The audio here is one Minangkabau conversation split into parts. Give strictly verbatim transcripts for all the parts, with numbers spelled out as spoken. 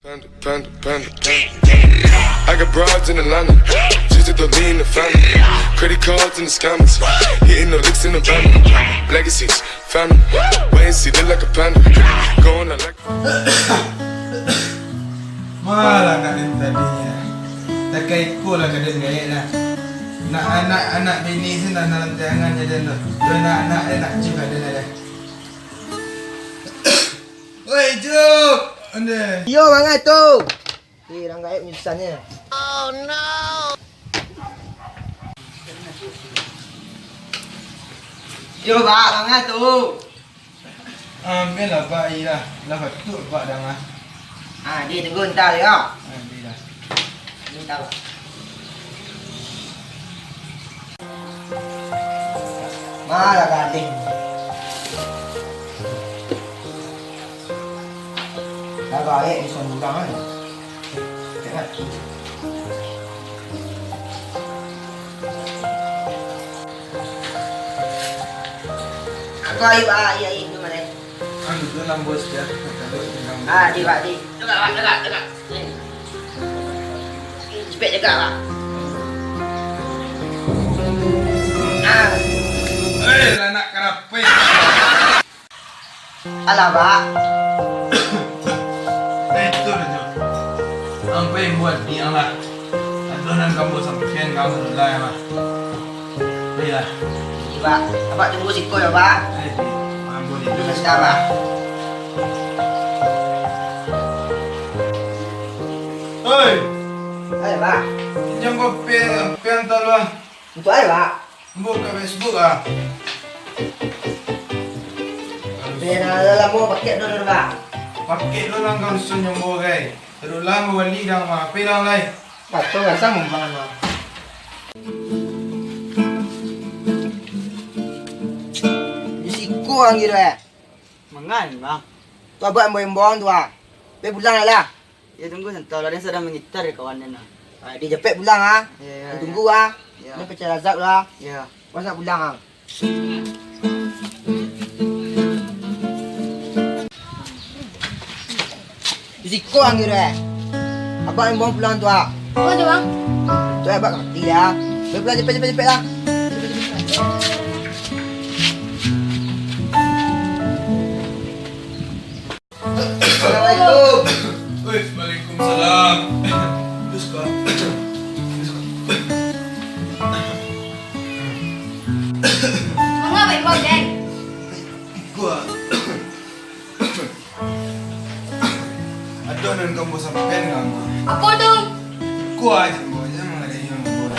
Panda, panda, panda, panda. I got broads in Atlanta, just to lean the family. Credit cards and the scammers, hitting the licks in the van. Legacies, family, wait and see, look like a panda. Going out like Malah nak den tadi nyo. Takai iko lah ka den gaek lah. Nak anak-anak bini se nan dalam tayangan nyo den tu. Tu anak-anak den nak cuh ka den lah. Oi, Ju! Onde. Iyo, manga tu. Eh, urang gaek nyusah nyo. Yo, Bak, manga tu. Ambiak lah, Bak, iyo lah. Lah batua, Bak, dah mah. Ah, di tunggu anta yo. Ah, di dah. Anta, Bak. Malah gadih. Lah gaek di surang kan. Cek kan. Aku ayu, ah, iya, iya, itu mana? Anu tu nang bos dia. Ah, di, Pak, di. Tegak, Pak, tegak, tegak. Ni. Cepek tegak, Pak. Ah. Eh, lah nak karapai. Alah, Pak. Eh, itu dah, Jok. Sampai buat diang lah. Aduh, nan kamu sampean kamu lah, ya, Pak. Baiklah. Pak, Abak tunggu siko yo, Pak. Eh, di, ambo di. Tunggu sebentar, Pak. Oi. Hai, Pak. Pinjam kopi, kopi antar lah. Untuk ai, Pak. Buka Facebook ah. Biar lah lamo pakai dulu, Pak. Pakai dulu lah kau rusun nyombor, kai. Terus lah mau bali dah mah. Apa dah, lai? Atau rasa mumbang mah. Di siko ang kiro, eh. Mangan, Bang. Tu abang imbau-imbau tu ah. Pai pulang lah. Ya, tunggu sebentar lah, dia sedang mengitar kawan dia nah. Ah, dia japek pulang ah. Ya, ya, ya. Tunggu ah. Ya. Dia pecah lazat lah. Ya. Masa pulang ah. Di siko ang kiro eh. Abang imbau pulang tu ah. Apa tu, Bang? Tu eh, abang mati ya. Pai pulang, cepek, cepek, cepek lah. Assalamualaikum. Woi, waalaikumsalam. Terus, Pak. Terus, Pak. Manga baik kau, Dek? Gua. Aduh, nan kamu sampean, Bang. Apa tu? Gua aja, gua aja, mana ada yang gua.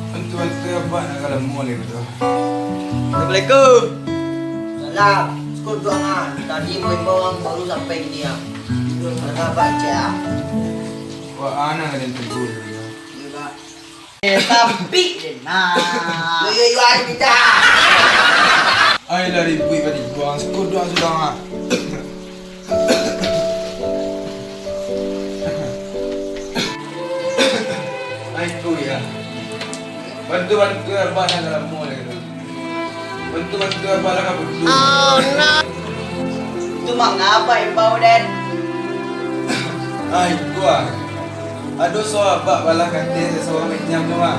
Bantu-bantu abah nak kalau mall itu. Assalamualaikum. Salam. Syukur doa ah. Tadi mau imbau ang baru sampai gini ah. Mana abah cek ah? Wah, anak ada yang tegur. Iya, Pak. Eh, tapi deh nah. Yo, yo, yo, ari pita. Ai lah ribuik badi buang, syukur doa sudah ah. Ai, tu ya. Bantu-bantu abah nak dalam mall ya. Bantu-bantu abah lah ka butuh. Tu mangapa imbau, Den? Ah, itu ah. Ado sahabat balah kateh sesuai minyak tu mah.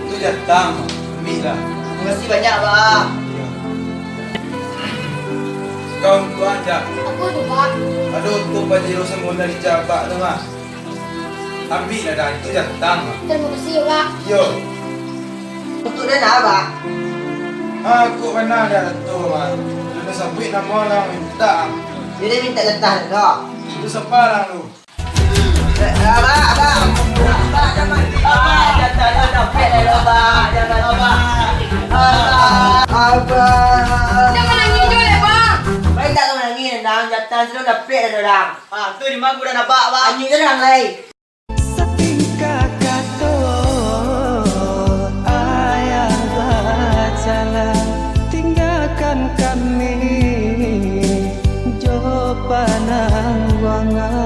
Tu jatah, ambiak lah. Makasih banyak, Bah. Kau tuan jak. Apa tu, Pak? Ado tu Pajero Samudra di Jabak tu mah. Ambiak lah dah, itu jatah mah. Terima kasih, Pak. Yo. Untuk dana, Pak? Ah, kok mana ada tu mah. Dana sabuik nama lah minta. Jadi minta jatah dah. Itu siapa lah tu? Abah, abah, abah, jangan mati. Abah, jatah dah dapek dah, abah. Jangan, abah. Abah. Abah. Jangan nangis dulu, abah. Baik tak kau nangis, nang jatah sudah dapek dah orang. Ah, tu di mana gua dah nampak, abah. Anjing terang lai. Satingkah kato, ayah bacalah, tinggakan kami, jo panang wangan.